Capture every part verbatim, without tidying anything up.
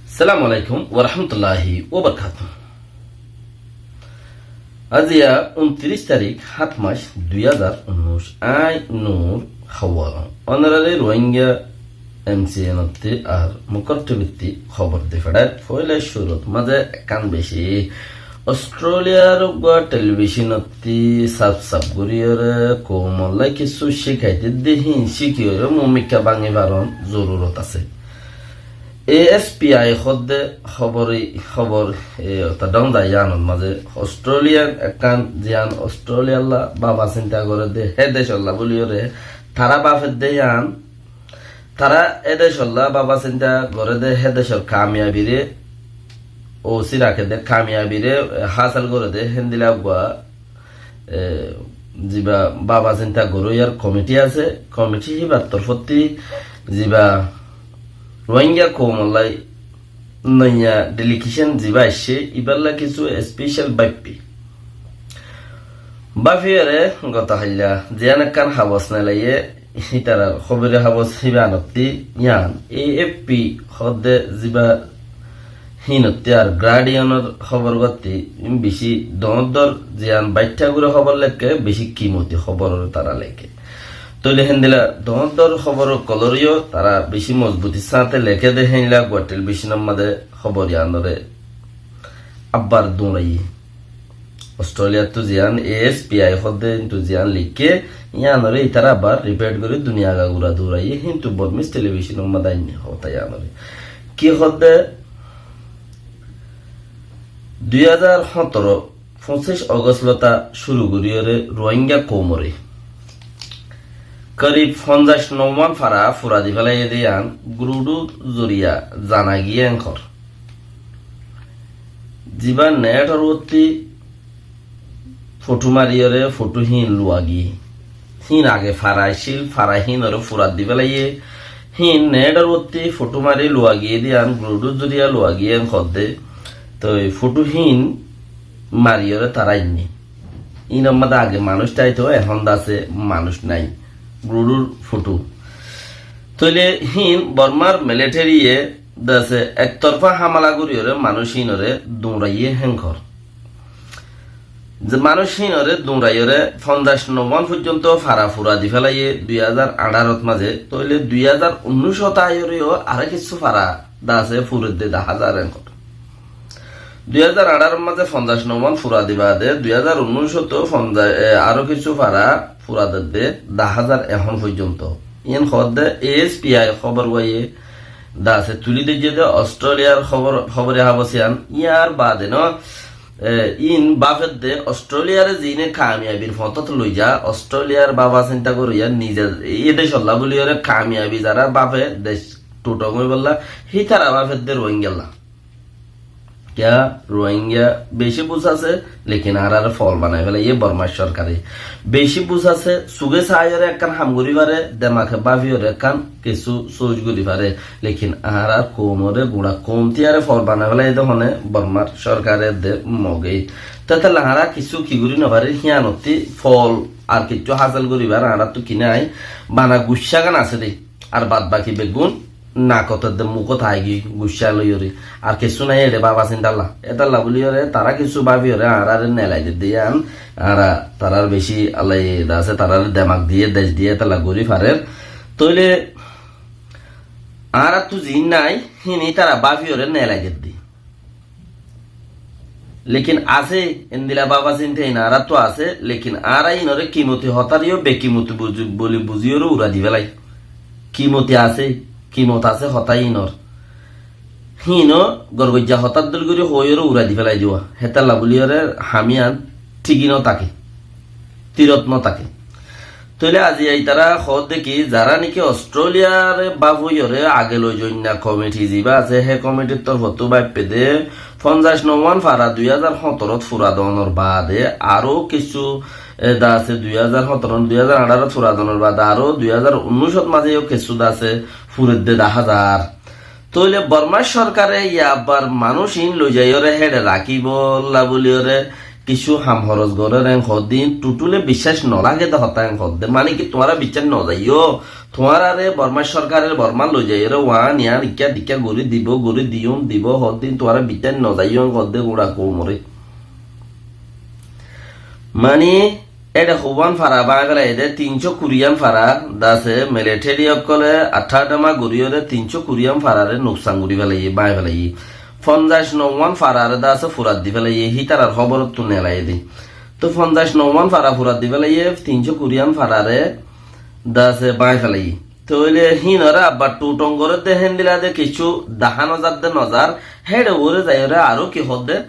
Assalamu alaikum warahmatulláhi wabarakátuhu. Aziya untiríc tarík, háñt mac, dui házar unnúic. Añí Nur Hawalon. Ónoraré Rohingya M C N ottí ar Mukor T V ttí hóbor di feçáir. Foóila cúrut mazé ekkán bicí Ostréliar uggúa telibicon ottí saf-saf goríyoré koumollá kissú cíkaitedde, híin cíkiyoré mumikká báñgi faron zorurot asé. A S P I hoódde hóbor, hóbor, e, ortát dóñr zaiya yíanor mazé Ostréliar ekkán ziyán Ostrélialla báfa sinta gorédde hé decólla bóliyoré tará báfedde yían, tará é decólla báfa sinta gorédde hé decór kamiyabiré ósi rakédde, kamiyabiré, e, hásel gorédde héndila uggúa e, ziba báfa sinta goróyar komiti asé, komiti híbar torfótti ziba Rohingya koumollá noiya delegation ziba aiccé, ibálla kissú special báippe. Báfiyoré goto hailla ziyán ekkán habos nelaiyé, ítarar hóbore habos híba anottí yían A F P hoódde ziba híinottí ar Guardianor hóbor gottí bicí dóñr dóñr ziyán baittha gorí hóbor leké, bicí kimoti hóbor tará leké. Tóile héndila dóñr dóñr hóbor ókkolóre yó tará bicí mozbutir sáñte lekédde héndila uggúa telebiconor mazé hóbor yíanoré abbar duñraiyé. Ostréliattú ziyán A S P I hoódde híntu ziyán leikké, yíanoré ítara abar ripet gorí duniya agagura duñraiyé, híntu Bormis telebiconor mazé ainné hotá yíanoré. Ki hoódde, dui házar hóñtoro, foñsíc Ogost lóti cúru goríyoré Rohingya koumoré korib fonzaic nouwán fara fura di félaiyé dé yían Gurudu zoriya zana giyé enkor. Ziba netor uottí fothú mariyoré fothú híin luwa giyé. Híin age fara accíl, fara híinoré fura di félaiyé. Híin netor uottí fothú mari luwa giyé dé yían Gurudu zoriya luwa giyé en hoódde. Toi fothú híin mariyoré tará ainné. Híinor mazé age manúic táito, ehón dase manúic nái. Gurudur fothú. Tóile híin Bormar militariye dase ektorfa hámela goríyoré manúic híinoré duñraiyé hénkor. Ze manúic híinoré duñraiyóre fonzaic nouwán foijjonto fara fura di félaiyé dui házar añçárot mazé, tóile dui házar unnúicot aiyóre yó aró kissú fara dase furedde daházar hénkor. Dui házar añçáror mazé fonzaic nouwán fura di baade dui házar unnúicot fonzaic, e, aró kissú fara fura dedde daházar ehón foijjonto. Yían hoódde A S P I hóbor uaye dase tulí deijjé dé Ostréliar hóbor, hóbore habos yían. Yíar baade no, e, iín báfedde Ostréliare ziíne kamiyabir foñtót loiza, Ostréliar báfa sinta goróya nize e decólla bóliyoré kamiyabi zará báfe dec tuthong óibolla, hítara báfedde Rohingyalla. Kiyá Rohingya bicí bus asé, lekin añáráre fool banai félaiyé Bormar sorkare. Bicí bus asé, suge saáiyoré ekkán ham gorí faré, demake báfiyoré ekkán kissú sóoc gorí faré, lekin añárár koumoré guñça koum tiyaré fool banai félaiyé dé hone Bormar sorkare dé Moge. Tétella añára kissú ki gorí nofarír, híyanottí fool ar kissú hásel goríbar añáráttu ki nái, bana guccágan asé dé. Ar bad baki beggún nakot edde mukot aigí guccá loiyóre. Ar kessú nái, eçe báfa sintálla. Étalla bóliyoré tará kessú báfiyoré añáráre nelai dedde yían. Añára tarár bicí alai dase, taráre demak diyé, dec diyé, étalla gorí farer. Tóile añáráttu ziín nái, híin ítara báfiyoré nelai dedde. Lekin asé, endila báfa sinta iín añáráttu asé, lekin añára iínoré kimoti hotáreyo bekimoti buzi-, buli buzíyoré ura di félai. Kimoti asé, kimot asé hotá iínor. Híino gorgoijja hotár dóil gorí hoóiyoré ura di félai diwa. Hétalla bóliyoré ham yían thíki no táke. Tirot no táke. Tóile aziya ítara hoódde ki, zará niki Ostréliare báfoiyoré age loizoinna komiti zibá asé, hé komitir torfottú báippe dé fonzaic nouwán fara dui házar hóñtorot fura doonor baade aró kissú, e, dase dui házar hóñtoro, dui házar añçárot fura doonor baade aró dui házar unnúicot mazé yó kissú dase furedde daházar. Tóile Bormar sorkare yabbar manúic iín loizaiyóre héçe rakíbolla bóliyoré Kessú ham horos gorér en hoddé, totally biccác no lage de hotá en hoddé. Mane ki, tuáñra biccác no zaiyó. Tuáñrare Bormar sorkare Bormat loi zaiyóre uán ián ikká dikká gorí dibou, gorí diyum, dibou hoddé, tuáñra biccác no zaiyó en hoddé gura koumore. Mane, éçe hoówan fara báñgi félaiye dé, tin cót kuriyan fara, dase military ókkole athá dhama goríyore tin cót kuriyan farare nuksan gorí félaiye, báñgi félaiye. Fonzaic nouwan farare dase furat di félaiye, hítarar hóborottú nelaiye dé. Tóu fonzaic nouwan fara furat di félaiye, tin cót kuriyan farare dase báñgi félaiye. Tóile híinore abbar thu thong gorédde héndilla de kessú dahá no zadde nozar, héçe uore zaiyóre aró ki hoddé?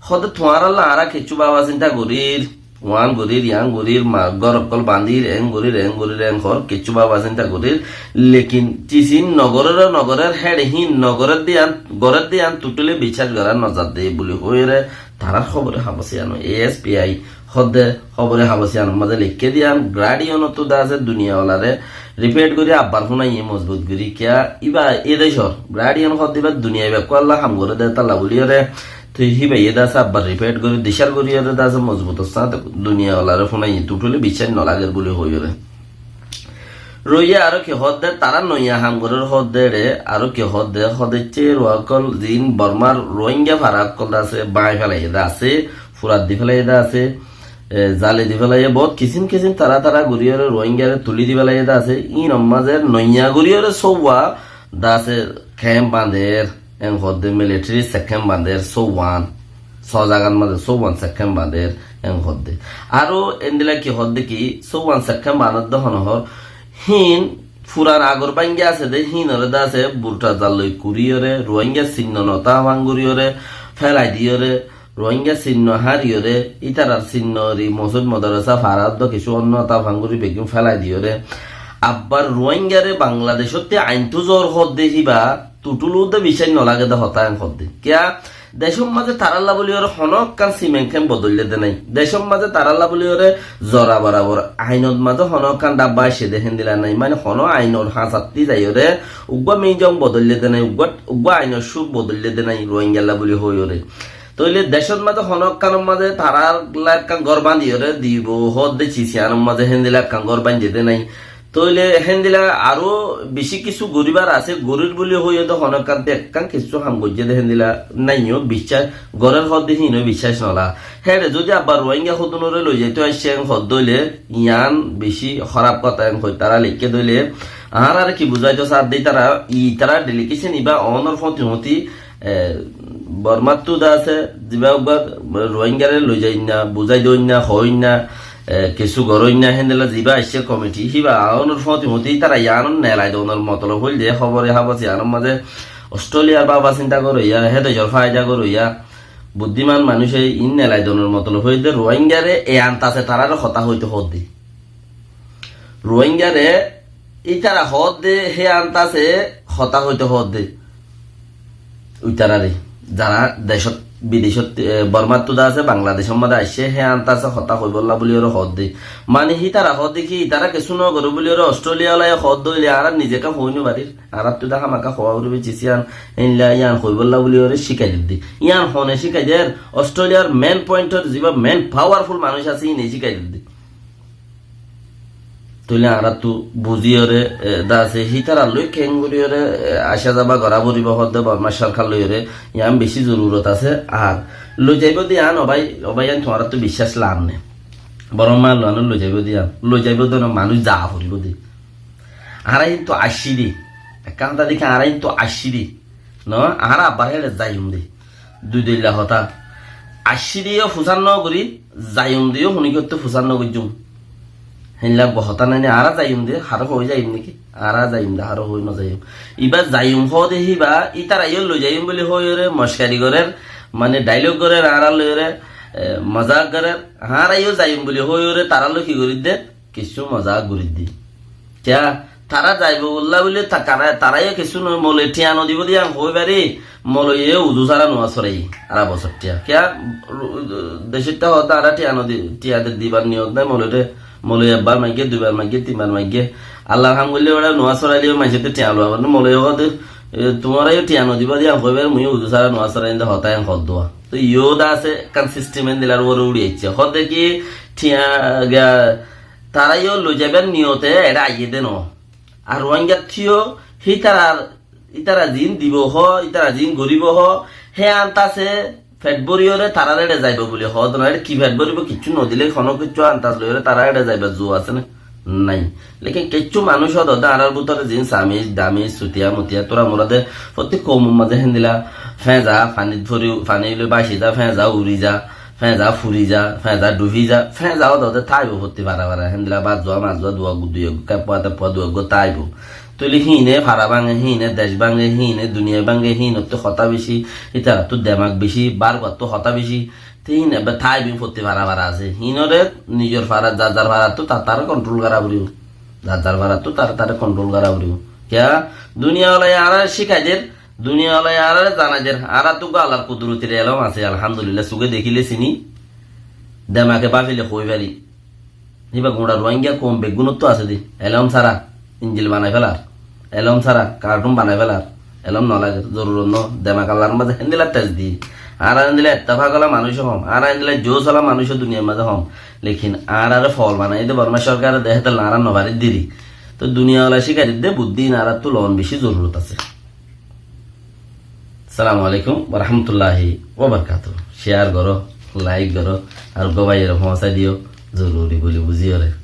Hoddé tuáñralla añára kessú baba sinta gorír, uán gorír, ián gorír, ma-, gór ókkol bañdír, en gorír, en gorír, en hoór, kessú baba sinta gorír. Lekin cisin no gorér, no gorér, héçe híin no gorédde ián, gorédde ián totally biccác gorá no zadde buli hoiyóre tarár hóbore habos ián, A S P I hoddé hóbore habos iánor mazé leikké de ián, Guardian ottú dase duniya olaré repeat gorí abbar fúnaiye mozbut gorí. Kiyá íba e decór, Guardian hoddé íba duniya bekkúnolla ham goré de tálla buliyóre, tói híbaye dase abbar repeat gorí, dicár goríyore dase mozbutor sáñte duniya olaré fúnaiye, totally biccác no lager buli hoiyóre. Roiye aró ki hoddé, tará noiya ham gorér hoddé re, aró ki hoddé, hoddé cé Ruá ókkol zin Bormar Rohingya fara ókkol dase báñgi félaiye dase, furat di félaiye dase, e, zali di félaiye, bout kisim kisim tará tará goríyore Rohingyare tuli di félaiye dase, inor mazé noiya goríyore sóuwa dase kemp bañder, en hoddé military se kemp bañder sóuwan, só zagar mazé sóuwan se kemp bañder, en hoddé. Aró endilla ki hoddé ki, sóuwan se kemp bañdodde honó hoór, híin furan agor báñgi asé dé, híinore dase burta zalloi kuríyore, Rohingya sinno no táfang goríyore, félai diyóre, Rohingya sinno háriyóre, ítarar sinno ri mosóid modorasa fara dó kessú onno táfang gorí beggún félai diyóre. Abbar Rohingyare Bangladecótte aintó zor hoddé híba, totally uddé biccác no lage de hotá en hoddé. Kiyá, decór mazé tarálla buliyóre honó ekkán simen kemp bodóille de nái. Decór mazé tarálla buliyóre zora borabor ainot mazé honó ekkán dhábba aiccé de héndilla nái. Mane honó ainor hañsattí zaiyóre uggúa miyong bodóille de nái, uggúa, uggúa ainor cúr bodóille de nái Rohingyalla buli hoiyóre. Tóile decót mazé honó ekkánor mazé tarálla ekkán gór bañdiyóre dibou hoódde cis iánor mazé héndilla ekkán gór bañdiyé dé nái. Tóile héndilla aró bicí kissú goríbar asé, gorír buli hoiyé dé honó ekkánte ekkán kissú ham goijjé dé héndilla náiyo, biccác gorér hoódde híinou biccác nolá. Héçe zodi abbar Rohingya hodúnoré loizaitó aiccé en hoódde óile yián bicí hóraf hotá en hoi tará leikké dé óile. Añáráre ki buzáito saádde ítara, ítara delegation ibá oónor fóti fóti e, Bormáttu de asé, zibá uggúa Rohingyaré loizainna, buzái doinna, hoóinna, e, kessú goróinna, héndilla zibá aiccé komiti, híba aónor fóti fóti ítara yiánor nelai donor motolob óilde, hóbore hábos yiánor mazé Osthréliyar baba sinta goróiya, hé decór faida goróiya, buddíman manúice iín nelai donor motolob óilde, Rohingyaré e antase taráre hotá hoitó hoódde. Rohingyaré ítara hoódde hé antase hotá hoitó hoódde. Ítararé, zará decót, bidecót, e, Bormáttu de asé, Bangladecór mazé aiccé, hé antase hotá hoibólla buliyóre hoódde. Mani hítara hoódde ki, ítara kessú nógoré buliyóre Osthréliyalaye hoódde óile añára nizeka hoói nofarir. Añáráttu de hámaka hoóa foribó cis ián, héndilla yián hoibólla buliyóre cíkai didde. Yián hone cíkai der, Osthréliyar main pointor zibá main powerful manúic asé, híine cíkai didde. Tóile añáráttu buzíyoré, e, de asé, hítarallói keéngoríyoré, e, acá zaba gorá foribó hoódde Bormá sorkar lóiyoré, yián bicí zorurot asé. Ar loizaibóu de yián, obái, obái yián tuáñráttu biccác laámne. Bormá loiyoré loizaibóu de yián, loizaibóu de no, manúic zaa foribóu de. Añára kintu aiccí de, ekkán hotá dekí añára kintu aiccí de. No, añára abbar héçe zaiyum de. Dui doilla hotá. Aiccí de yó fusár nógorí, zaiyum de yó huníkottu fusár nógoijjum. Héndilla eggúa hotá nái né, añára zaiyum de, haró hoói zaiyum né ki? Añára zaiyum de, haró hoói nozaiyum. Ibá zaiyum hoóde híba, ítara yó loizaiyum buli hoóiyoré mockari gorér, mane dialogue gorér, añára lóiyoré, e, mozak gorér, añára yó zaiyum buli hoóiyoré, tará loi ki gorídde? Kessú mozak gorídde. Kiyá, tará zaibou bolla buli ta-, tará, tará yó kessú no, mole thiañ nodibóu de yián hoói fari, moloye uzu sára nuwás foraiyé, ara bosór thiañ. Kiyá, ru-, decótta hoódde añára thiañ nodi-, thiañ de dibar niyot nái, moloye, moloye ebbar maiggé, duibar maiggé, tinbar maiggé. Allar ham goillé beçá nuwás forailé maincótte thiañ luwa, mane moloye hoódde, E, tuáñra yó thiañ no diba de yián hoibar, mui yó uzu sára no sára inde hotá yián hoddúa. Toi yó de asé, ekkán sistem endilla uore uri aiccé. Hoó de ki thiañ ga, tará yó loi zaibar niyote eçé aiyé de no. Ar Ruáingattú yó hítara, ítara ziín dibo hoó, ítara ziín goribo hoó, hé antase fet boriyóre tarár eçe zaibo buli hoó de no. Eçé ki fet boribo, kiccú no dile, honó kiccú antas loiyóre tarár eçe zaibar zu asé né? Nái. Lekin kiccú manúic hoó de añárar bútore ziín samij, damij, sutiya, mutiya, tura mura de fottí koumor mazé héndilla féñza, fanit fori, fani loi báci za, féñza uri za, féñza furi za, féñza dhufi za, féñza hoó de táibo fottí fara fara, héndilla bát zua, mas zua, dua gu-, dui eggúa, keppuwa teppuwa dui eggúa táibo. Tóile híine fara báñge, híine dec báñge, híine duniya báñge, híinottú hotá beci, ítarattú demak beci, bárgottú hotá beci, te híine ebbe táibo fottí fara fara asé. Híinore nizor fara, zar zar farattú tar tare kontrol gora foribo. Zar zar farattú tar tare kontrol gora foribo. Kiyá? Duniya walaye añárare cíkai der, duniya walaye añárare zanai der, añárattú uggúa Allar kudurotir elóm asé, alhamdulillah, suge dekíle siní, demake báfile hoi fari. Íba guñça Ruáinga koum beggúnottú asé de, elóm sára injil banai félar, elóm sára karthun banai félar, elóm no lager, zorurot no, demak Allar mazé héndilla tez di. Añára héndilla ettefak ola manúic hom, añára héndilla jous ola manúic duniyar mazé hom, lekin añárare fool banai de Borma sorkare de, hétolla añára no fari diri. Toi duniya wala cíkai de buddí iín añárattú loon beci zorurot asé. Assalamu alaikum wa rahmatullahi wa barakatuhu. Share goró, like goró, ar uggúa báiyore foóñsai diyó, zoruri buli buzíyore.